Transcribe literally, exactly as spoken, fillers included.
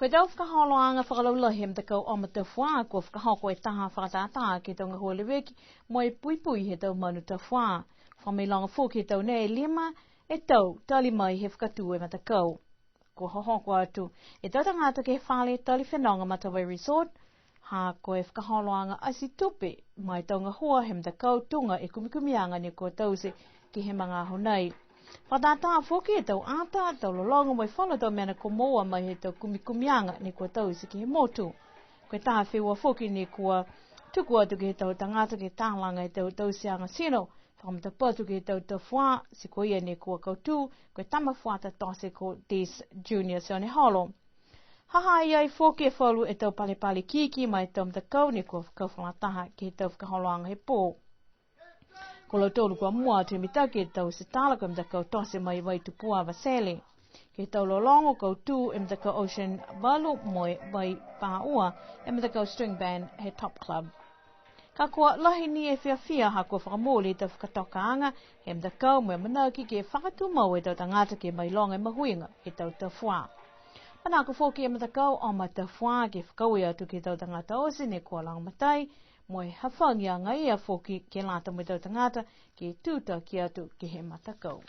Ko e tau fakaholoaga fakalaulahi he matakau Oma Tafuā, kua fakahoko e taha fakatātā ke he tau gahua leveki mo e puipui he tau manu tafuā. Fakamailoga foki he tau nei e lima e tau tali mai he fakatū e matakau. Kua hohoko atu e tau tagata ke he fale tali fenoga Matavai Resort, ha ko e fakaholoaga ati tupe ma e tau gahua he matakau tuga e kumikumiaga ne kua taute ke he magaaho nei. Fakatātā foki e tau ata, tau lologo mo e falu tau mena kua moua mai he tau kumikumiaga ne kua taute ke he motu. Ko e taha feua foki ne kua tuku atu ke he tau tagata ke talaga e tau tauteaga tino, fakamatapatu ke he tau tafuā, ti ko ia ne kua kautū, ko e tama fuata tote ko Des Junior Sioneholo. Ha ha i ai foki e falu e tau palepale ikiiki ma e tau matakau ne kua fakaufaga taha ke he tau fakaholoaga he pō. Ko lautolu kua mua atu he mitaki e tau titala ko e matakau tote mai Vaitupua Avatele. Ke he tau lologo kautū e matakau Ocean Valu mo e Vai Pāua e matakau String Band he Top Club. Ka kua lahi ni e fiafia ha kua fakamooli e tau fakatokaaga he matakau mo e amanaki ke fakatumau e tau tagata ke mailoga e mahuiga he tau tafuā. Manako foki e matakau Oma Tafuā ke fakaaue atu ke he tau tagata oti ne kua lagomatai, mo e hafagi agaia foki ke lata mo e tau tagata ke tutaki atu ke he matakau.